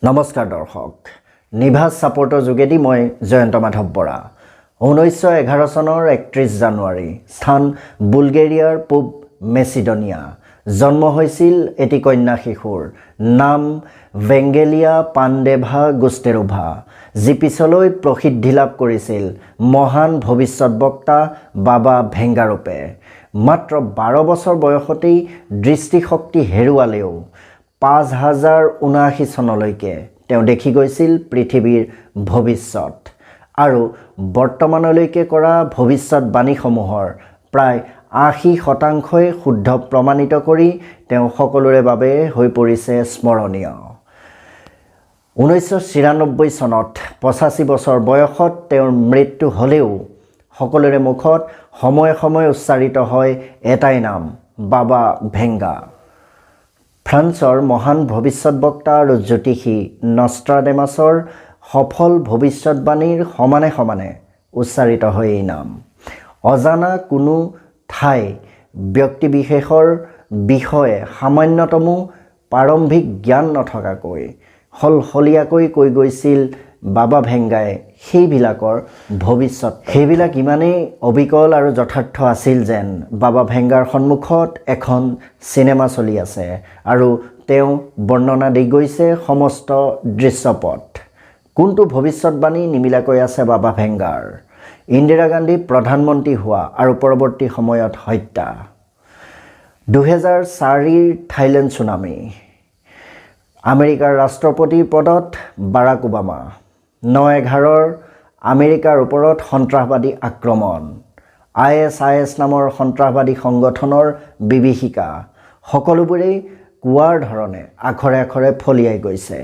নমস্কাৰ দৰ্শক, নিভাজ ছাপৰ্টৰ যোগেদি মই জয়ন্ত মাধৱ বৰা। 1911 চনৰ 31 জানুৱাৰী, স্থান বুলগেৰিয়াৰ পূব মেচিডনিয়া, জন্ম হৈছিল এটি কন্যা শিশুৰ, নাম ভেংগেলিয়া পাণ্ডেভা গুষ্টেৰোভা, যি পিছলৈ প্ৰসিদ্ধি লাভ কৰিছিল মহান ভৱিষ্যতবক্তা বাবা ভেংগাৰূপে। মাত্ৰ 12 বছৰ বয়সতেই দৃষ্টিশক্তি হেৰুৱালেও 5079 চনলৈকে তেওঁ দেখি গৈছিল পৃথিৱীৰ ভৱিষ্যত আৰু বৰ্তমানলৈকে কৰা ভৱিষ্যতবাণীসমূহৰ প্ৰায় 80 শতাংশই শুদ্ধ প্ৰমাণিত কৰি তেওঁ সকলোৰে বাবে হৈ পৰিছে স্মৰণীয়। 1996 চনত 85 বছৰ বয়সত তেওঁৰ মৃত্যু হ'লেও সকলোৰে মুখত সময়ে সময়ে উচ্চাৰিত হয় এটাই নাম, বাবা ভেংগা। ফ্ৰান্সৰ মহান ভৱিষ্যতবক্তা আৰু জ্যোতিষী নষ্ট্ৰাডেমাছৰ সফল ভৱিষ্যতবাণীৰ সমানে সমানে উচ্চাৰিত হয় এই নাম। অজানা কোনো ঠাই, ব্যক্তিবিশেষৰ বিষয়ে সামান্যতমো প্ৰাৰম্ভিক জ্ঞান নথকাকৈ সলসলীয়াকৈ কৈ গৈছিল বাবা ভেংগাই সেইবিলাকৰ ভৱিষ্যত। সেইবিলাক ইমানেই অবিকল আৰু যথাৰ্থ আছিল যেন বাবা ভেংগাৰ সন্মুখত এখন চিনেমা চলি আছে আৰু তেওঁ বৰ্ণনা দি গৈছে সমস্ত দৃশ্যপট। কোনটো ভৱিষ্যতবাণী নিমিলাকৈ আছে বাবা ভেংগাৰ? ইন্দিৰা গান্ধী প্ৰধানমন্ত্ৰী হোৱা আৰু পৰৱৰ্তী সময়ত হত্যা, 2004ৰ থাইলেণ্ড চুনামী, আমেৰিকাৰ ৰাষ্ট্ৰপতিৰ পদত বাৰাক ওবামা, 9/11ৰ আমেৰিকাৰ ওপৰত সন্ত্ৰাসবাদী আক্ৰমণ, আইএছআইএছ নামৰ সন্ত্ৰাসবাদী সংগঠনৰ বিভীষিকা, সকলোবোৰেই কোৱাৰ ধৰণে আখৰে আখৰে ফলিয়াই গৈছে।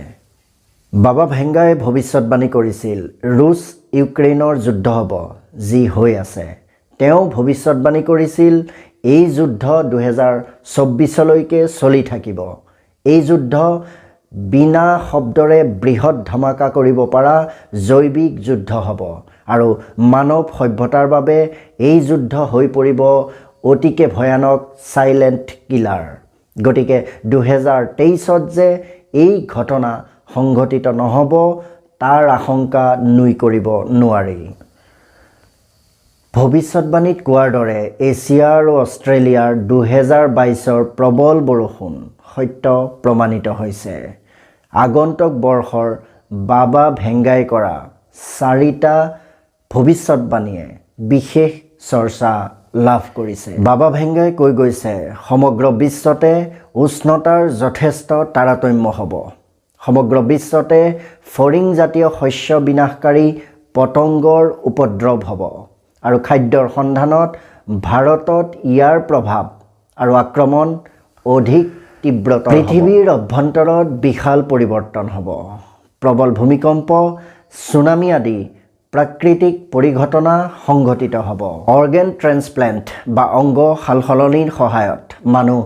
বাবা ভেংগাই ভৱিষ্যতবাণী কৰিছিল ৰুছ ইউক্ৰেইনৰ যুদ্ধ হ'ব, যি হৈ আছে। তেওঁ ভৱিষ্যতবাণী কৰিছিল এই যুদ্ধ 2024লৈকে চলি থাকিব। এই যুদ্ধ বিনা শব্দৰে বৃহৎ ধমাকা কৰিব পৰা জৈৱিক যুদ্ধ হ'ব আৰু মানৱ সভ্যতাৰ বাবে এই যুদ্ধ হৈ পৰিব অতিকে ভয়ানক চাইলেণ্ট কিলাৰ। গতিকে 2023ত যে এই ঘটনা সংঘটিত নহ'ব, তাৰ আশংকা নুই কৰিব নোৱাৰি। ভৱিষ্যতবাণীত কোৱাৰ দৰে এছিয়া আৰু অষ্ট্ৰেলিয়াৰ 2022ৰ প্ৰবল বৰষুণ সত্য প্ৰমাণিত হৈছে। আগন্তুক বৰ্ষৰ বাবা ভেংগাই কৰা চাৰিটা ভৱিষ্যতবাণীয়ে বিশেষ চৰ্চা লাভ কৰিছে। বাবা ভেংগাই কৈ গৈছে, সমগ্ৰ বিশ্বতে উষ্ণতাৰ যথেষ্ট তাৰতম্য হ'ব। সমগ্ৰ বিশ্বতে ফৰিং জাতীয় শস্য বিনাশকাৰী পতংগৰ উপদ্ৰৱ হ'ব আৰু খাদ্যৰ সন্ধানত ভাৰতত ইয়াৰ প্ৰভাৱ আৰু আক্ৰমণ অধিক তীব্ৰতৰ। পৃথিৱীৰ অভ্যন্তৰত বিশাল পৰিৱৰ্তন হ'ব। প্ৰবল ভূমিকম্প, চুনামী আদি প্ৰাকৃতিক পৰিঘটনা সংঘটিত হ'ব। অৰ্গেন ট্ৰেন্সপ্লেণ্ট বা অংগ সালসলনিৰ সহায়ত মানুহ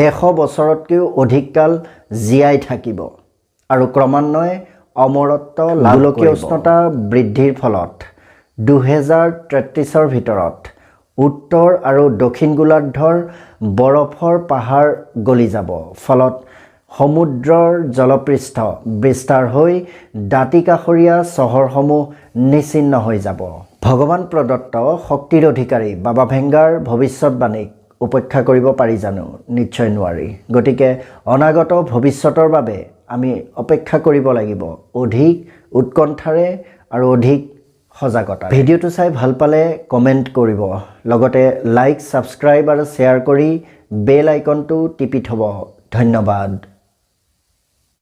100 বছৰতকৈও অধিক কাল জীয়াই থাকিব আৰু ক্ৰমান্বয়ে অমৰত্ব লাভ। গোলকীয় উষ্ণতা বৃদ্ধিৰ ফলত 2033ৰ ভিতৰত উত্তৰ আৰু দক্ষিণ গোলাৰ্ধৰ বৰফৰ পাহাৰ গলি যাব। ফলত সমুদ্ৰৰ জলপৃষ্ঠ বিস্তাৰ হৈ দাঁতিকাষৰীয়া চহৰসমূহ নিশ্চিহ্ন হৈ যাব। ভগৱান প্ৰদত্ত শক্তিৰ অধিকাৰী বাবা ভেংগাৰ ভৱিষ্যতবাণীক উপেক্ষা কৰিব পাৰি জানো? নিশ্চয় নোৱাৰি। গতিকে অনাগত ভৱিষ্যতৰ বাবে আমি অপেক্ষা কৰিব লাগিব অধিক উৎকণ্ঠাৰে আৰু অধিক সজাগতা। ভিডিঅ'টো চাই ভাল পালে কমেণ্ট কৰিব, লগতে লাইক, ছাবস্ক্ৰাইব আৰু শ্বেয়াৰ কৰি বেল আইকনটো টিপি থ'ব। ধন্যবাদ।